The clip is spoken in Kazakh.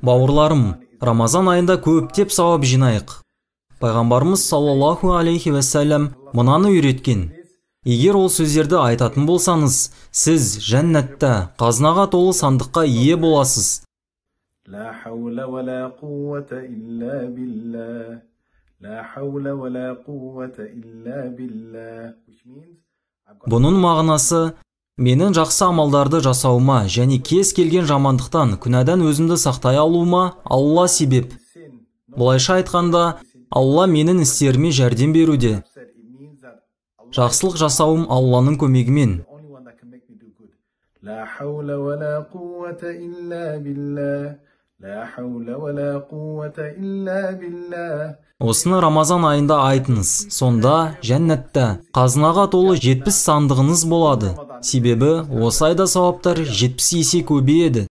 Бауырларым, Рамазан айында көптеп сауап жинайық. Пайғамбарымыз саллаллаху алейхи уассалам мынаны үйреткен. Егер ол сөздерді айтатын болсаңыз, сіз жәннатта қазынаға толы сандыққа ие боласыз. Ла хаула ва ла қуввата илля билла. Ла хаула ва ла қуввата илля билла. Бұның мағынасы, менің жақсы амалдарды жасауыма және кез келген жамандықтан, күнәдан өзімді сақтай алуыма Алла себеп. Былайша айтқанда, Алла менің істеріме жәрдем беруде. Жақсылық жасауым Алланың көмегімен. Ла хаула ва ла қуввата илля билла. Ла хаула ва ла қуввата илля билла. Осыны Рамазан айында айтыңыз. Сонда жәннатта қазынаға толы 70 сандығыңыз болады. Себебі осы айда сауаптар 70 есе көбейеді.